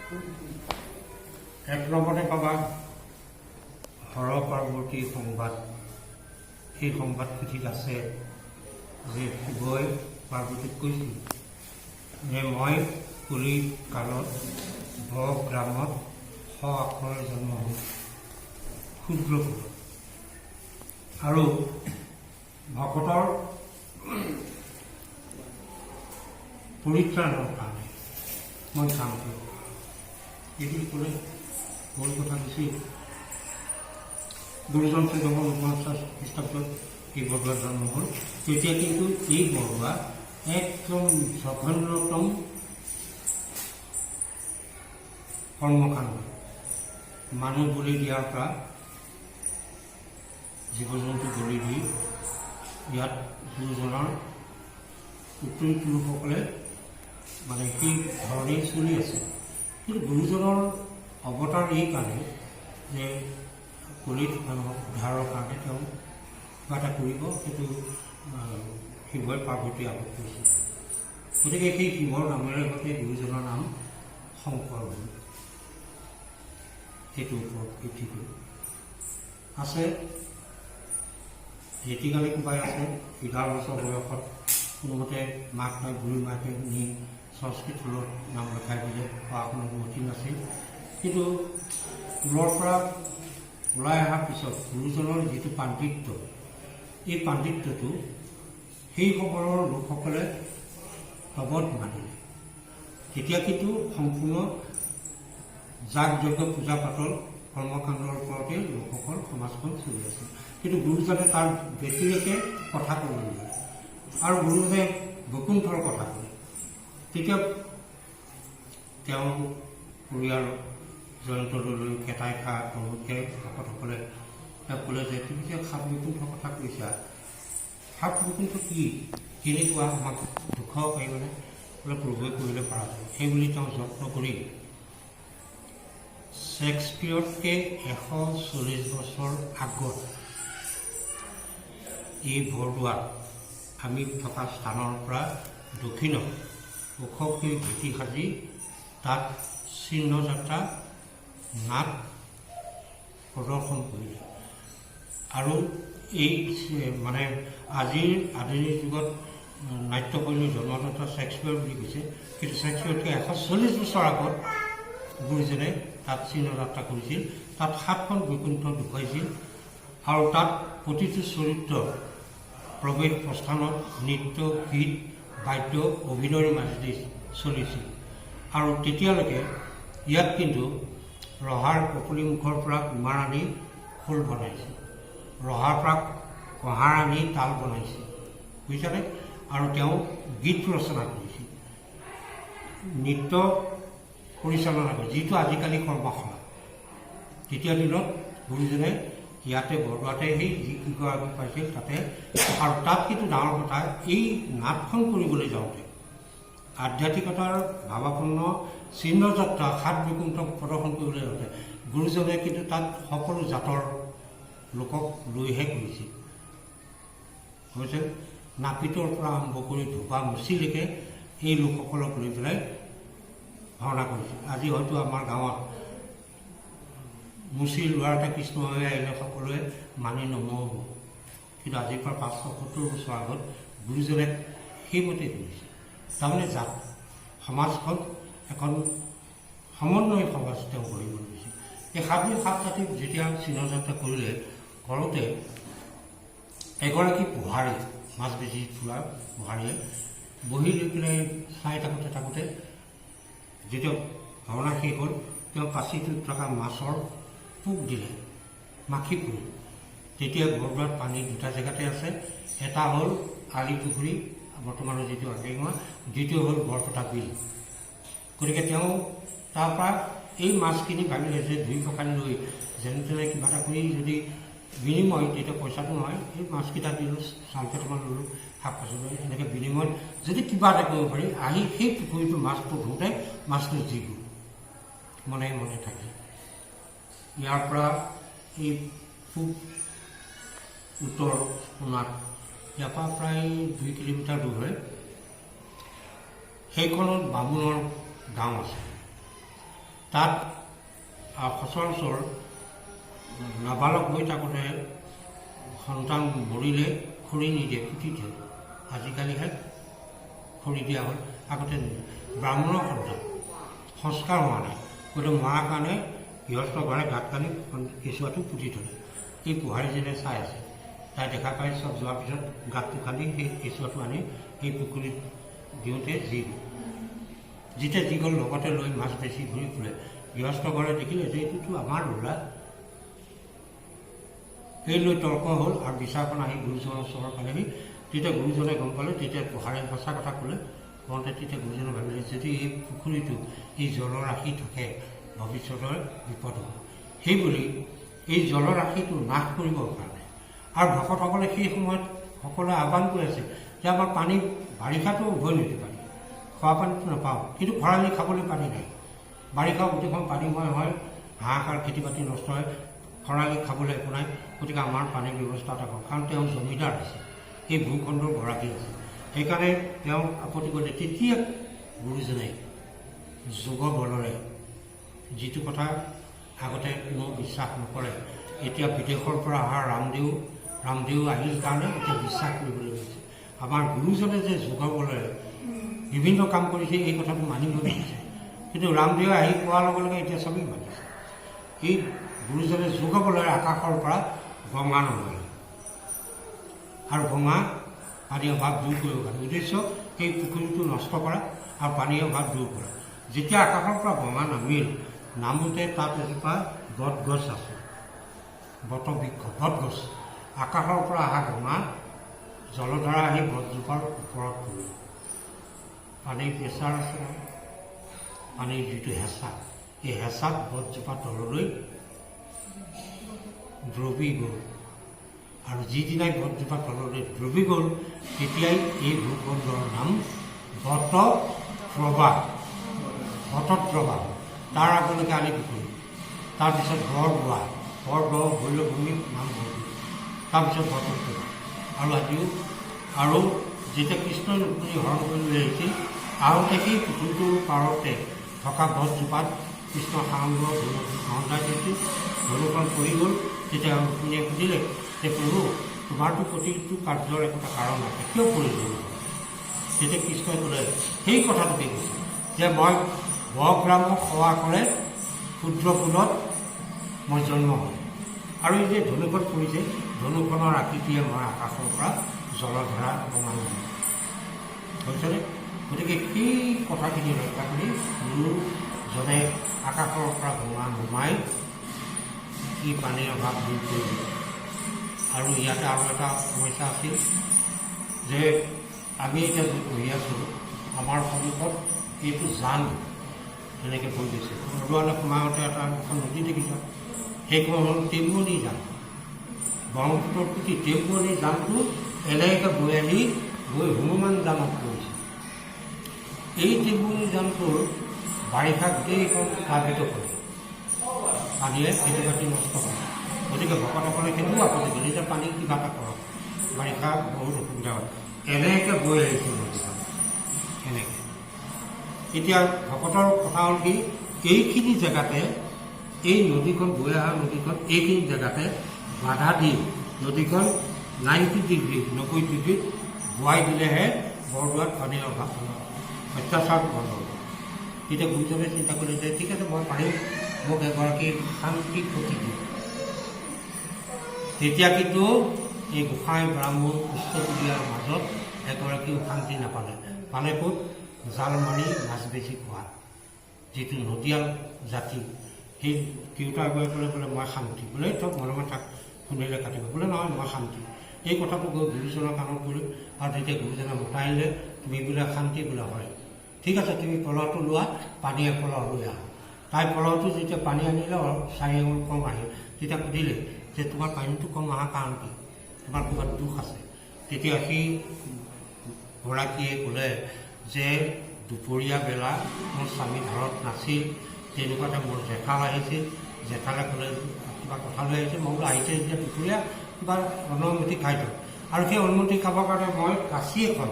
এক নম্বৰতে পাবা হৰ পাৰ্বতী সংবাদ। এই সংবাদ পুথিত আছে যে শিৱই পাৰ্বতীক কৈছিল যে মই কলি কালত ব গ্ৰামত স আখৰে জন্ম হ'ম, শূদ্ৰ কুলত, আৰু ভকতৰ পৰিত্ৰাণৰ কাৰণে মই কাম কৰিম। এইটো ক'লে মূল কথা কৈছিল। গুৰুজন 1449 খ্ৰীষ্টাব্দত এই বৰদোৱাৰ জন্ম হ'ল। তেতিয়া কিন্তু এই বৰদোৱা একদম জঘন্যতম কৰ্মকাণ্ড, মানুহ বলি দিয়াৰ পৰা জীৱ জন্তু বলি দি ইয়াত গুৰুজনাৰ উত্তৰী পুৰুষসকলে মানে সেই ধৰণেই চলি আছে। কিন্তু গুৰুজনৰ অৱতাৰ এই কাৰণে যে কলিত মানুহক উদ্ধাৰৰ কাৰণে তেওঁ কিবা এটা কৰিব, সেইটো শিৱই পাৰ্বতী আগত কৈছিল। গতিকে সেই শিৱৰ নামেৰে সৈতে গুৰুজনৰ নাম শংকৰ হ'ল। সেইটোৰ ওপৰত ভিত্তি কৰি আছে। ঢেঁকীকালি কোবাই আছে। 11 বছৰ বয়সত কোনোমতে মাক নাই, বুঢ়ী মাকে নি সংস্কৃত স্কুলত নাম লিখাই দিলে। পঢ়া শুনাৰ মতি নাছিল। কিন্তু স্কুলৰ পৰা ওলাই অহাৰ পিছত গুৰুজনৰ যিটো পাণ্ডিত্য, এই পাণ্ডিত্যটো সেই সময়ৰ লোকসকলে তবধ মানিলে। তেতিয়া কিন্তু সম্পূৰ্ণ যাগ যজ্ঞ, পূজা পাতল, কৰ্মকাণ্ডৰ ওপৰতে লোকসকল, সমাজখন চলি আছিল। কিন্তু গুৰুজনে তাৰ ব্যতিৰেকে কথা ক'বলৈ ল'লে আৰু গুৰুজনে বৈকুণ্ঠৰ কথা ক'লে। তেতিয়া তেওঁ পৰিয়াল জয়ন্ত দলৈ, কেটাই খা প্ৰমুখ্যে ভকতসকলে তেওঁক ক'লে যে তুমি যে সাত বৈকুণ্ঠৰ কথা কৈছা, সাত বৈকুণ্ঠ কি, কেনেকুৱা, আমাক দেখুৱাব পাৰিবানে? বোলে প্ৰভুৱে কৰিলে পৰা যায়। সেইবুলি তেওঁ যত্ন কৰি শ্বেক্সপিয়ৰতকৈ 140 বছৰ আগত এই বৰদোৱাত আমি থকা স্থানৰ পৰা দক্ষিণত ওখকৈ ভেটি সাজি তাত চিহ্নযাত্ৰা নাট প্ৰদৰ্শন কৰিলে। আৰু এই মানে আজিৰ আধুনিক যুগত নাট্যশৈলীৰ জন্মদাতা শ্বেক্সপিয়ৰ বুলি কৈছে, কিন্তু শ্বেক্সপিয়ৰতকৈ 140 বছৰ আগত গুৰুজনে তাত চিহ্নযাত্ৰা কৰিছিল। তাত সাতখন বৈকুণ্ঠ দেখুৱাইছিল আৰু তাত প্ৰতিটো চৰিত্ৰ প্ৰৱেশ প্ৰস্থানত নৃত্য, গীত, বাদ্য, অভিনয়ৰ মাজেদি চলিছিল। আৰু তেতিয়ালৈকে ইয়াত কিন্তু ৰহাৰ কপলিমুখৰ পৰা কুমাৰ আনি খোল বনাইছিল, ৰহাৰ পৰা কঁহাৰ আনি তাল বনাইছিল, বুজিছানে? আৰু তেওঁ গীত ৰচনা কৰিছিল, নৃত্য পৰিচালনা কৰিছিল, যিটো আজিকালি কৰ্মশালা। তেতিয়া দিনত গুৰুজনে ইয়াতে বৰদোৱাতে সেই যিকেইগৰাকী পাইছিল তাতে। আৰু তাত কিন্তু ডাঙৰ কথা, এই নাটখন কৰিবলৈ যাওঁতে আধ্যাত্মিকতাৰ ভাৱাপন্ন চিহ্নযাত্ৰা সাত বৈকুণ্ঠ প্ৰদৰ্শন কৰিবলৈ যাওঁতে গুৰুজনে কিন্তু তাত সকলো জাতৰ লোকক লৈহে কৰিছিল হৈছে। নাপিতৰ পৰা আৰম্ভ কৰি ধোবা মুচিলৈকে এই লোকসকলক লৈ পেলাই ভাওনা কৰিছিল। আজি হয়তো আমাৰ গাঁৱত মুচিৰ ল'ৰা এটা কৃষ্ণ হৈ আহিলে সকলোৱে মানি নমব, কিন্তু আজিৰ পৰা 570 বছৰ আগত গুৰুজনে সেইমতে কৰিছিল। তাৰমানে জাত সমাজখন এখন সমন্বয় সমাজ তেওঁ গঢ়িব লৈছিল। এই সাতদিন সাত ৰাতি যেতিয়া চিহ্নযাত্ৰা কৰিলে, কৰোঁতে এগৰাকী পোহাৰী, মাছ বেচি ফুৰা পোহাৰীয়ে বহি লৈ পেলাই চাই থাকোঁতে থাকোঁতে যেতিয়া ভাওনা শেষ হ'ল, তেওঁ পাচিটোত থকা মাছৰ পোক দিলে, মাখি পৰিল। তেতিয়া বৰদোৱাত পানী দুটা জেগাতে আছে। এটা হ'ল আলি পুখুৰী, বৰ্তমানৰ যিটো আগেঙুৱা, দ্বিতীয় হ'ল বৰপেটা বিল। গতিকে তেওঁ তাৰপৰা এই মাছখিনি ভাবিলে যে ধুই পখালি লৈ যেনে তেনে কিবা এটা কৰি যদি বিনিময়, তেতিয়া পইচাটো নহয়, এই মাছকেইটা দিলোঁ, চাউল কেইটামান ল'লোঁ, শাক পাচলি, এনেকৈ বিনিময়ত যদি কিবা এটা কৰিব পাৰি। আহি সেই পুখুৰীটো মাছটো ধোওঁতে মাছটো জী গ'ল। মনে মনে থাকি ইয়াৰ পৰা এই পূব উত্তৰ কোণাত, ইয়াৰ পৰা প্ৰায় 2 কিলোমিটাৰ দূৰ হয়, সেইখনত বামুণৰ গাঁও আছে। তাত সচৰাচৰ নাবালক হৈ থাকোঁতে সন্তান মৰিলে খৰি নিদিয়ে, পুতি দিয়ে। আজিকালিহে খৰি দিয়া হ'ল, আগতে ব্ৰাহ্মণৰ সন্তান সংস্কাৰ হোৱা নাই, গতিকে মৰাৰ কাৰণে গৃহস্থ ঘৰে গাঁত খান্দি কেঁচুৱাটো পুতি থ'লে। এই পোহাৰীজনে চাই আছে, তাই দেখা পাই চব যোৱাৰ পিছত গাঁতটো খান্দি সেই কেঁচুৱাটো আনি সেই পুখুৰীত দিওঁতে জী গ'ল। যেতিয়া জী গ'ল, লগতে লৈ মাছ বেছি ঘূৰি ফুৰে। গৃহস্থ ঘৰে দেখিলে যে এইটোতো আমাৰ ল'ৰা। এই লৈ তৰ্ক হ'ল আৰু বিচাৰখন আহি গুৰুজনৰ ওচৰৰ পালেহি। তেতিয়া গুৰুজনে গম পালে, তেতিয়া পোহাৰে সঁচা কথা ক'লে। কওঁতে তেতিয়া গুৰুজনে ভাবিলে, যদি এই পুখুৰীটো এই জলৰাশি থাকে, ভৱিষ্যতৰ বিপদ হ'ব। সেইবুলি এই জলৰাশিটো নাশ কৰিবৰ কাৰণে আৰু ভকতসকলে সেই সময়ত সকলোৱে আহ্বান কৰি আছে যে আমাৰ পানী বাৰিষাটো উভয় নদী পানী, খোৱা পানীটো নাপাওঁ, কিন্তু খৰালি খাবলৈ পানী নাই। বাৰিষা গোটেইখন পানীময় হয়, হাহাকাৰ, খেতি বাতি নষ্ট হয়, খৰালি খাবলৈ একো নাই। গতিকে আমাৰ পানীৰ ব্যৱস্থা এটা কৰক। কাৰণ তেওঁ জমিদাৰ আছে, এই ভূখণ্ডৰ গৰাকী আছে, সেইকাৰণে তেওঁ আপত্তি কৰিলে। তেতিয়া গুৰুজনে যোগ বলৰে, যিটো কথা আগতে কোনো বিশ্বাস নকৰে, এতিয়া বিদেশৰ পৰা অহা ৰামদেউ আহিল কাৰণে এতিয়া বিশ্বাস কৰিবলৈ লৈছে। আমাৰ গুৰুজনে যে যোগ বলেৰে বিভিন্ন কাম কৰিছে, এই কথাটো মানিব লাগিছে। কিন্তু ৰামদেউ আহি কোৱাৰ লগে লগে এতিয়া চবেই মানিছে। এই গুৰুজনে যোগ বলেৰে আকাশৰ পৰা গঙা নমালে আৰু গঙা পানীৰ অভাৱ দূৰ কৰিবৰ কাৰণে, উদ্দেশ্য সেই পুখুৰীটো নষ্ট কৰা আৰু পানীৰ অভাৱ দূৰ কৰা। যেতিয়া আকাশৰ পৰা গঙা নামিল, নামোতে তাত এজোপা বটগছ আছে, বটবৃক্ষ, বটগছ। আকাশৰ পৰা অহা গঙা জলধাৰা আহি বটজোপাৰ ওপৰত পৰিল। পানীৰ প্ৰেছাৰ আছে নহয়, পানীৰ যিটো হেঁচা, এই হেঁচাত বটজোপা তললৈ দ্ৰৱি গ'ল। আৰু যিদিনাই বটজোপা তললৈ দ্ৰৱি গ'ল, তেতিয়াই এই ভূখণ্ডৰ নাম বটদ্ৰৱা, বটদ্ৰৱা। তাৰ আগলৈকে আলি পুখুৰী, তাৰপিছত বৰদোৱা, বৰদোৱা ভৈৰৱভূমি নাম বৰদোৱা, তাৰপিছত বটদ্ৰৱা। আৰু আজিও আৰু যেতিয়া কৃষ্ণই ৰুক্মিণী হৰণ কৰি লৈ আহিছিল, আহোঁতে সেই পুখুৰীটোৰ পাৰতে থকা গছজোপাত কৃষ্ণ সাৰংগ ধনুখন দিছিল, ধনুখন পৰি গ'ল। তেতিয়া ৰুক্মিণীয়ে সুধিলে যে প্ৰভু, তোমাৰতো প্ৰতিটো কাৰ্যৰ একোটা কাৰণ আছে, কিয় পৰিল ধনুখন? তেতিয়া কৃষ্ণই ক'লে, সেই কথাটোকে কৈছে যে মই বগ্ৰামক সেৱা কৰে ক্ষুদ্ৰ কুলত মই জন্ম হ'ম, আৰু এই যে ধনুখন পৰিছে, ধনুখনৰ আকৃতিয়ে মই আকাশৰ পৰা জলধাৰা বনাই হৈছেনে। গতিকে সেই কথাখিনি ৰক্ষা কৰি গুৰুজনে আকাশৰ পৰা গঙা নমাই এই পানীৰ অভাৱ দূৰ কৰিলে। আৰু ইয়াতে আৰু এটা সমস্যা আছিল যে আমি এতিয়া য'ত বহি আছোঁ, আমাৰ সন্মুখত এইটো জান এনেকৈ বৈ গৈছে। বৰদোৱালৈ সোমাওঁতে এটা এখন নদী দেখিছা, সেইখন হ'ল টেমুনি জান, ব্ৰহ্মপুত্ৰৰ সুঁতি। টেমুনি জানটো এনেকৈ বৈ আহি গৈ হনুমান জানত পৰিছে। এই টেমুনি জানটোৰ বাৰিষা গোটেইখন প্লাবিত কৰে পানীয়ে, খেতি বাতি নষ্ট কৰে। গতিকে ভকতসকলে সেইটোও আপত্তি কৰিলে যে পানী কিবা এটা কৰক, বাৰিষা বহুত অসুবিধা হয়। এনেকৈ বৈ আহিছে নদীখন এনেকৈ। এতিয়া ভকতৰ কথা হ'ল কি, এইখিনি জেগাতে এই নদীখন বৈ অহা নদীখন এইখিনি জেগাতে বাধা দি নদীখন 90 ডিগ্ৰী, 90 ডিগ্ৰীত বোৱাই দিলেহে বৰদোৱাত পানীৰ অভাৱ, অত্যাচাৰটো বন্ধ হ'ব। তেতিয়া গুৰুজনে চিন্তা কৰিলে যে ঠিক আছে, মই পাৰিম, মোক এগৰাকী শান্তি সতী দিয়ক। তেতিয়া কিন্তু এই গোসাঁই ব্ৰাহ্মণ উচ্চকুলীয়াৰ মাজত এগৰাকীও শান্তি নাপালে। পালে ক'ত? জাল মাৰি মাছ বেছি খোৱা যিটো নদীয়াল জাতি, সেই তিৰোতা গৈ ক'লে বোলে মই শান্তি। বোলে তই মনে মনে থাক, শুনিলে কাটিব। বোলে নহয়, মই শান্তি। এই কথাটো গৈ গুৰুজনৰ কাণত পৰিল আৰু তেতিয়া গুৰুজনে মতাই আনিলে, তুমি বোলে শান্তি? বোলে হয়। ঠিক আছে, তুমি পলহটো লোৱা, পানী এপলহ লৈ আহা। তাই পলহটো যেতিয়া পানী আনিলে, অলপ 4 আঙুল কম আহিল। তেতিয়া সুধিলে যে তোমাৰ পানীটো কম অহাৰ কাৰণ কি? তোমাৰ ক'ৰবাত দোষ আছে? তেতিয়া সেই গৰাকীয়ে ক'লে যে দুপৰীয়া বেলা মোৰ স্বামী ঘৰত নাছিল, তেনেকুৱাতে মোৰ জেঠাল আহিছিল। জেঠালে ক'লে কিবা কথা লৈ আহিছে। মই বোলো আহিছে যেতিয়া দুপৰীয়া কিবা অন্নমুঠি খাই দিয়ক। আৰু সেই অন্নমুঠি খাবৰ কাৰণে মই কাঁচি এখন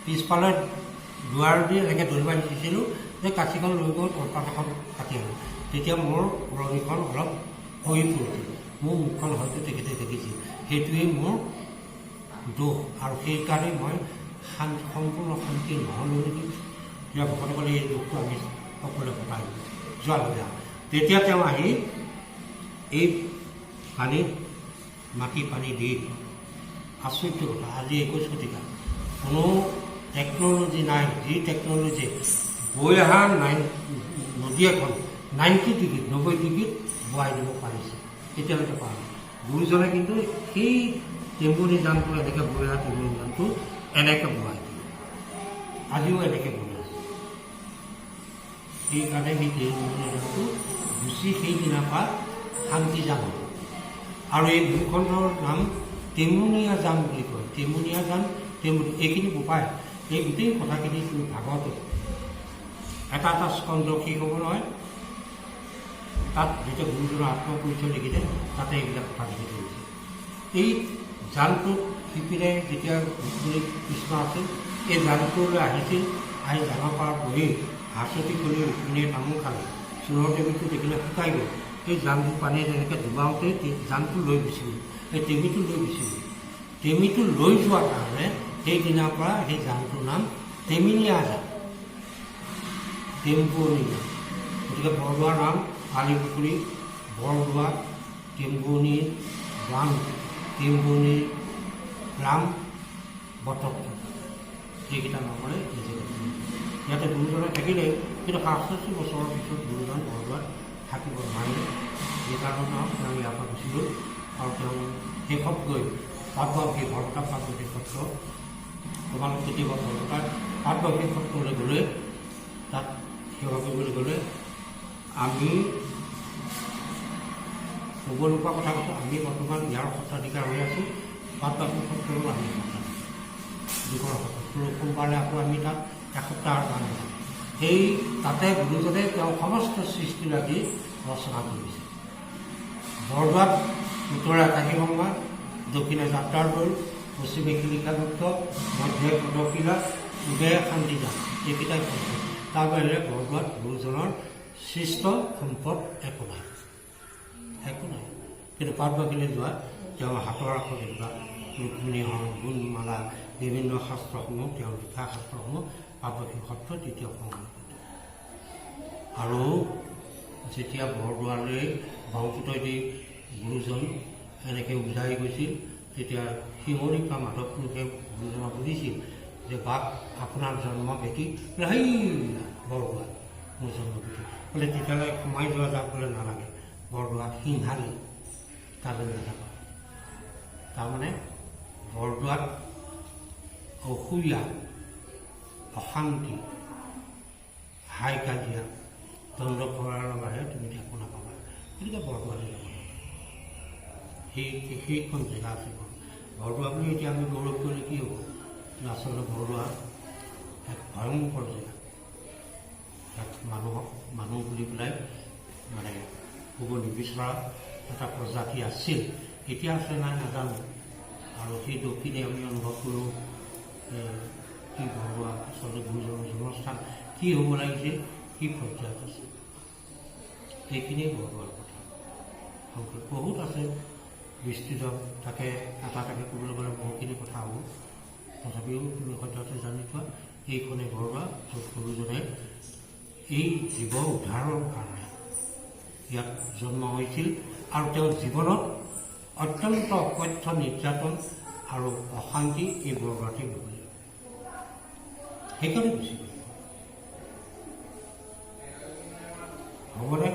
পিছফালে দুৱাৰ দি এনেকৈ দলিমাৰি দিছিলোঁ যে কাঁচিখন লৈ গৈ কলপাত এখন কাটি আনো। তেতিয়া মোৰ ওৰণিখন অলপ খহি পৰিছিল, মোৰ মুখখন হয়তো তেখেতে দেখিছিল। সেইটোৱেই মোৰ দোষ আৰু সেইকাৰণে মই শান্তি, সম্পূৰ্ণ শান্তি নহ'লো নেকি। তেতিয়া ভকতে ক'লে, এই দোষটো আমি সকলোৱে কটাই যোৱা লৈ আহ। তেতিয়া তেওঁ আহি এই পানীত মাটি পানী দি, আচৰিত কথা, আজি 21 শতিকা, কোনো টেকন'লজি নাই, যি টেকন'লজি বৈ অহা নদী এখন 90 ডিগ্ৰীত, 90 ডিগ্ৰীত বোৱাই দিব পাৰিছে, এতিয়ালৈকে পৰা নাই। গুৰুজনে কিন্তু সেই টেম্বুনি জানটো, এনেকৈ বৈ অহা টেম্বুনি জানটো এনেকৈ বোৱাই দিয়ে। আজিও এনেকৈ বৈ আছে। সেইকাৰণে সেই টেম্বুনি জানটো গুচি সেইদিনাৰ পৰা শান্তি জান হ'ল আৰু এই ভূখণ্ডৰ নাম টেমুনীয়া জান বুলি কয়। টেমুনীয়া জান, টেমুনি, এইখিনি বোপাই, এই গোটেই কথাখিনি তুমি ভাগৱতত এটা এটা স্কন্ধ শেষ হ'ব নহয়, তাত যেতিয়া গুৰুজনৰ আত্মপৰিচয় লিখিছে, তাতে এইবিলাক কথা লিখি থৈছে। এই জানটোত সিপিনে যেতিয়া ৰুক্মিণী কৃষ্ণ আছিল, এই জানটোলৈ আহিছিল। আহি জানৰ পাৰত বহি হাঁচতি কৰি ৰুক্মিণীয়ে তামোল খালে। চোৰৰ টেমিটো দেখিলে, শুকাই গ'ল। সেই জানটো পানীয়ে তেনেকৈ ডুবাওঁতে জানটো লৈ গুচি গ'ল, এই টেমিটো লৈ গুচি গ'ল। টেমিটো লৈ যোৱাৰ কাৰণে সেইদিনাৰ পৰা সেই জানটোৰ নাম টেমিনীয়া জান, টেম্পুৱনী জান। গতিকে বৰদোৱাৰ নাম আলিপুখুৰী, বৰদোৱা, টেম্বুৱনী জান, টেম্বুৱনী গ্ৰাম, বটদ্ৰৱা, এইকেইটা নামৰে এই জেগাটো। ইয়াতে গুৰুজনে থাকিলে, কিন্তু 67 বছৰৰ পিছত গুৰুজন বৰদোৱাত থাকিব নোৱাৰিলে। যি কাৰণত নহওক, তেওঁ ইয়াৰ পৰা গুচি গ'ল আৰু তেওঁ শেষত গৈ পাটবাউসী, বৰপেটা পাটবাউসী সত্ৰ, তোমালোক কেতিয়াবা বৰপেটাৰ পাটবাউসী সত্ৰলৈ গ'লে, তাত সেৱা কৰিবলৈ গ'লে, আমি ক'ব নোপোৱা কথা কৈছোঁ, আমি বৰ্তমান ইয়াৰ সত্ৰাধিকাৰ হৈ আছোঁ, পাটবাউসী সত্ৰৰো আমি সত্ৰাধিকাৰ, দুখন সত্ৰ। সোমবাৰে আকৌ আমি তাত এসপ্তাহৰ কাৰণে যাম। সেই তাতে গুৰুজনে তেওঁ সমস্ত সৃষ্টিৰাজি ৰচনা কৰিছে। বৰদোৱাত উত্তৰে আকাশী গংগা, দক্ষিণে যাত্ৰাৰ দৌল, পশ্চিমে শিলিখাগুপ্ত, মধ্যে পদশিলা, পূবে শান্তিজান, এইকেইটাই সম্পদ। তাৰ বাহিৰে বৰদোৱাত গুৰুজনৰ সৃষ্ট সম্পদ একো নাই, একো নাই। কিন্তু পাটবাউসীলৈ যোৱা, তেওঁৰ হাতৰ আখৰ এনেকুৱা ৰুক্মিণী হৰণ, গুণমালা, বিভিন্ন শাস্ত্ৰসমূহ, তেওঁৰ লিখা শাস্ত্ৰসমূহ পাটবাউসী সত্ৰত এতিয়াও সংৰক্ষিত। আৰু যেতিয়া বৰদোৱালৈ ব্ৰহ্মপুত্ৰইদি গুৰুজন এনেকৈ উজাই গৈছিল, তেতিয়া শিঙৰি পৰা মাধৱ পুৰুষে গুৰুজনক সুধিছিল যে, বাপ, আপোনাৰ জন্ম ভেটি? বোলে, সেই বৰদোৱা মোৰ জন্ম ভেটি। বোলে, তেতিয়াহ'লে সোমাই যোৱা যাওক। বোলে, নালাগে, বৰদোৱা সিংহালী, তালৈ নাযাবা। তাৰমানে বৰদোৱাত অসূয়া, অশান্তি, হাই কাজিয়া, দ্বন্দ্ব কৰাৰ বাহিৰে তুমি একো নাপাবা। গতিকে বৰদোৱালৈ যাব নালাগে। সেইখন জেগা আছে বৰদোৱা বুলি এতিয়া আমি গৌৰৱ কৰিলে কি হ'ব? কিন্তু আচলতে বৰদোৱা এক ভয়ংকৰ জেগা। ইয়াত মানুহক মানুহ বুলি পেলাই মানে ক'ব নিবিচৰা এটা প্ৰজাতি আছিল। এতিয়া আছে নাই নাজানো। আৰু সেই দক্ষিণে আমি অনুভৱ কৰোঁ কি বৰদোৱা আচলতে গুৰুজনৰ জন্মস্থান কি হ'ব লাগিছিল, কি পৰ্যায়ত আছে। এইখিনিয়ে বৰদোৱাৰ কথা। সংক্ষেপ বহুত আছে বিস্তৃত, তাকে এটা এটাকে ক'বলৈ গ'লে বহুখিনি কথা হ'ব। তথাপিও তুমি সদ্যহতে জানি থোৱা, এইখনেই বৰদোৱা, য'ত গুৰুজনে এই জীৱ উদ্ধাৰৰ কাৰণে ইয়াত জন্ম হৈছিল আৰু তেওঁৰ জীৱনত অত্যন্ত অকথ্য নিৰ্যাতন আৰু অশান্তি এই বৰদোৱাতে ভুগিলে। সেইকাৰণে গুচি গ'ল। হ'বনে?